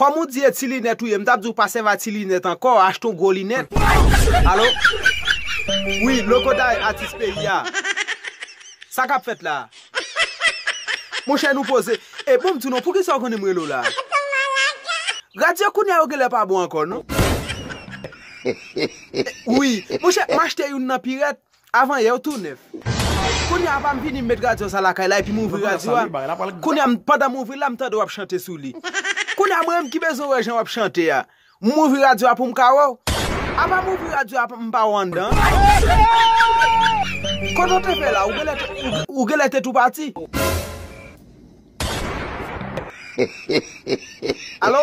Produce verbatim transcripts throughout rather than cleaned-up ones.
Kòm ou di e ti linèt ou ye, m t ap di w pa sèvi a ti linèt ankò, achte yon gwo linèt. Alo? Wi, Lokoday, atis peyi a. Sa k ap fèt la? Monchè, nou poze. E bon, m di w non, poukisa w konnen m rele w la? Radyo kounye a yo genlè pa bon ankò, non? Wi, monchè, m achte youn nan pirèt. Avan yè, yo tou nèf. Kounye a, apa m vini m met radyo sa lakay la, epi m ouvri radyo a. Kounye a, m- pandan m ouvri la, m tande w ap chante sou li. Kounye a, mwen menm ki bezwen wè jan w ap chante a. M ouvri radyo a pou m ka wè w. Apa m ouvri radyo a, m pa wè w anndan. Kote w te fè la? Ou genlè te, ou, ou genlè te tou pati. Alo?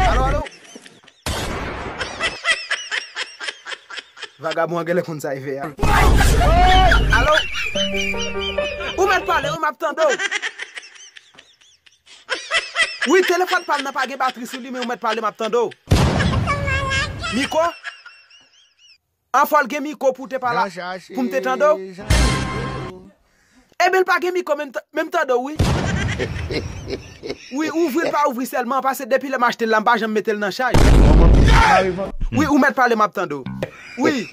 Alo, alo? Vagabon an genlè konn sa l fè a. Alo? Ou mèt pale, wi, m ap tande w. Wi, telefòn pa m nan pa gen batri sou li, men ou mèt pale, m ap tande w. Mikwo? An fò l gen mikwo pou w te pale, pou m te tande w? Ebyen, l pa gen mikwo, men m t- men m tande w, wi. Wi, ouvri l pa ouvri sèlman, paske depi lè m achte l la, m pa janm mete l nan chaj. Wi, ou mèt pale, m ap tande w. Wi.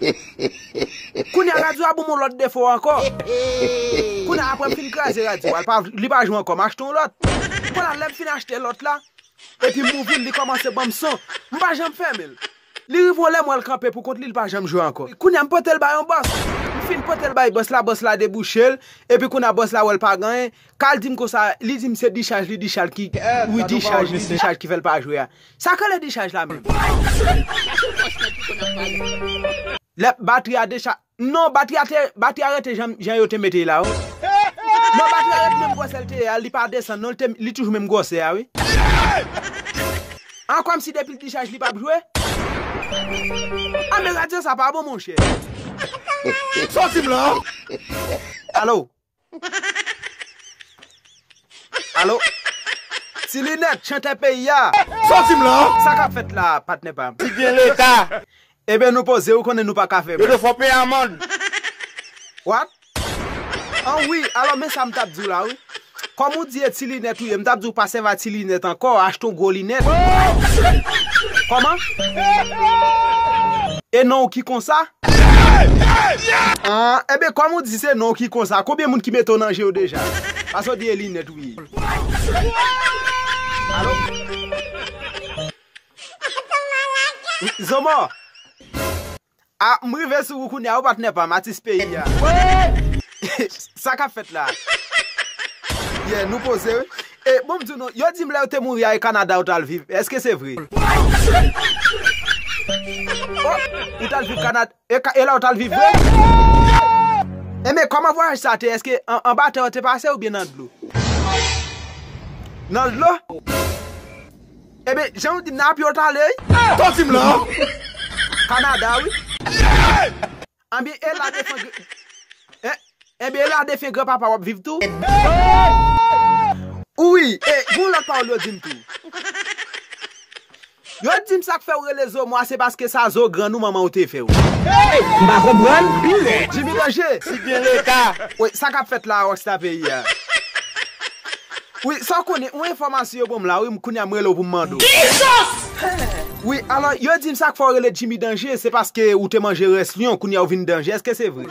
Kounye a, radyo a ban m yon lòt defo ankò. Kounye a, apre m fin kraze radyo a, li pa, li pa jwe ankò, m achte yon lòt. Kounye a, lè m fin achte lòt la, epi m ouvri l, li kòmanse ban m son. M pa janm fèmen l. Li rive yon lè, m wè l kanpe pou kont li, li pa janm jwe ankò. Kounye a, m pote l bay yon bòs. M fin pote l bay bòs la, bòs la debouche l. Epi kounye a, bòs la wè l pa gen anyen. Ka l di m konsa, li di m se dichaj li, dichaj ki, wi, dichaj li, dichaj ki fè l pa jwe a. Sa k rele dichaj la menm? Lè batri a decha- Non, batri a te, batri a rete jan, jan yo te mete l la, wi. Non, batri a rete menm gwosè l te ye a, li pa desann, non, li te, li toujou menm gwosè a, wi. An, kòmsi depi l dichaj li p ap jwe? An, men radyo sa pa bon, monchè. Sòti m la. Alo? Alo? Ti Linèt, chantè peyi a. Sòti m la. Sa k ap fèt la, patnè pa m? Ti gen leta. Ebyen, nou poze, ou konnen nou pa ka fè. Yo te fò peye amann. What? An wi, alò men sa m t ap di w la, wi. Kòm ou di e ti linèt ou ye, m t ap di w pa sèvi a ti linèt ankò, achte yon gwo linèt. Kòman? E non w ki konsa? An, ebyen, kòm ou di se non w ki konsa, konbyen moun ki mete w nan je yo deja? Paske w di e linèt ou ye. Alo? Zomo! A, m rive sou ou kounye a, ou patnè pa m, atis peyi a. Sa k ap fèt la? Yeah, nou poze, wi. E, bon, m di w non, yo di m lè w te mouri a, e Kanada ou t al viv. Èske se vre? Oh, ou t al viv Kanada? E, ka- e la ou t al viv vre? E men, kòman vwayaj sa te? Èske an- anba tè ou te pase oubyen nan dlo? Nan dlo? Ebyen, jan w di m nan, apye w t ale, wi. Sòti m la. Kanada, wi. Ebyen, e la defen gr- e- ebyen, e la defen granpapa w ap viv tou. Wi, e, gon lòt pawòl yo di m tou. Yo di m sa k fè w rele Zomo a, se paske sa zo grann ou manman w te fè w. M pa konprann. Jimmy Danje. Si gen leta. Wi, sa k ap fèt la, Rockstar peyi a. Wi, sa w konnen, yon enfòmasyon yo ban m la, wi, m kounye a m rele w pou m mande w. Wi, alò, yo di m sa k fè w rele Jimmy Danje, se paske ou te manje rès lyon, kounye a ou vin danje. Èske se vre?